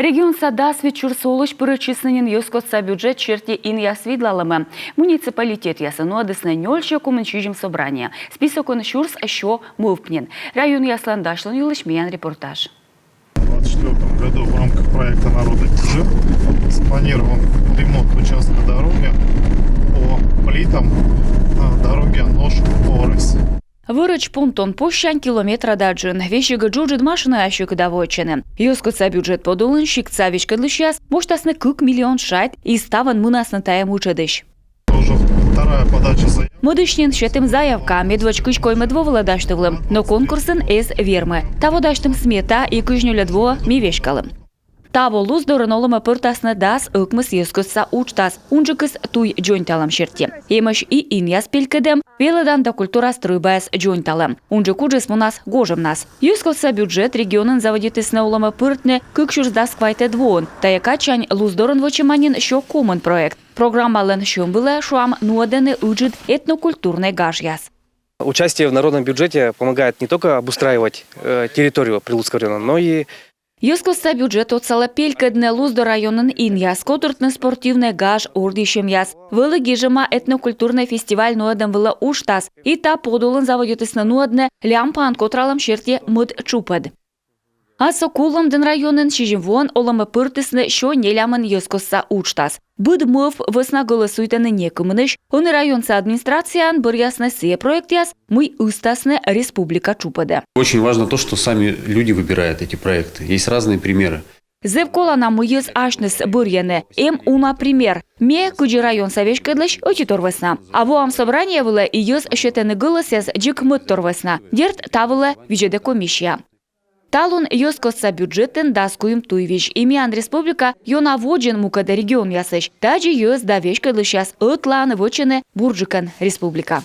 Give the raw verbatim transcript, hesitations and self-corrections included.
Регионса дас вит сюрс олысь пырӧдчисны нин йӧзкостса бюджет серти инъяс видлалӧмӧ. Муниципалитетъясӧ нуӧдісны нёльсё комын сизим собрание. Списокын сюрс сё мӧвп нин. Районъяслӧн дасьлун йылысь миян репортаж. В двадцать четвёртом году в рамках проекта «Народный бюджет» спланирован ремонт участка дороги по плитам, а, дороги Нош-Орес. Вӧрӧдз понтон позсянь километра да джын. Весиг джуджыд машинаӧс сьӧкыда воӧдчыны. Йӧзкостса бюджет подулын сиктса веськӧдлысьяс босьтасны кык миллион шайт, и ставӧн мынасны тайӧ мытшӧдысь. Тоже вторая подача заявки. Мӧдысь нин сетім заявка, медводз кызь коймӧд во вылӧ дасьтывлім, но конкурсын эз вермы. Таво дасьтім смета, и кызь нёльӧд воӧ ми веськалім. Таво Луздорын олӧмӧ пӧртасны дас ӧкмыс йӧзкостса уджтас. Унджыкыс — туй дзоньталӧм серти. Эмӧсь и инъяс пелькӧдӧм, велӧдан да культура стрӧйбаяс дзоньталӧм. Унджык уджыс мунас гожӧмнас. Йӧзкостса бюджет регионын заводитісны олӧмӧ пӧртны кык сюрс дас квайтӧд воын. Тайӧ кадсянь Луздорын вӧчӧма нин сё комын проект. Программалӧн сьӧм вылӧ, шуам, нуӧдӧны ыджыд этнокультурнӧй гажъяс. Участие в народном бюджете помогает не только обустраивать, э, территорию Прилузского района, но и... Йӧзкостса бюджет отсалӧ пелькӧдны Луздор районын инъяс, котыртны спортивнӧй гаж ордйысьӧмъяс. Вӧлі гижӧма этнокультурнӧй фестиваль нуӧдӧм вылӧ уджтас. И та подулын заводитісны нуӧдны лямпаӧн котралӧм серти мӧд тшупӧд. А со Кулӧмдін районын сизим воӧн олӧмӧ пӧртісны сё нелямын йӧзкостса уджтас. Быд мӧвп вӧсна гӧлӧсуйтӧны некымынысь. Ӧні районса администрацияын бӧръясны сійӧ проектъяс, мый ыстасны республика тшупӧдӧ. Очень важно то, что сами люди выбирают эти проекты. Есть разные примеры. Зэв колана, мый йӧз асьныс бӧрйӧны. Эм уна пример. Ме, кыдзи районса веськӧдлысь, ӧтитор вӧсна. А воам собрание вылӧ, и йӧз сетӧны гӧлӧсъяс дзик мӧдтор вӧсна. Дерт, та вылӧ видзӧдӧ комиссия. Талун йӧзкостса бюджетын дас куим туйвизь, и миян республика ёна водзын мукӧд регионъясысь. Тадзи йӧз да веськӧдлысьяс ӧтлаын вӧчӧны бурджыкӧн республика.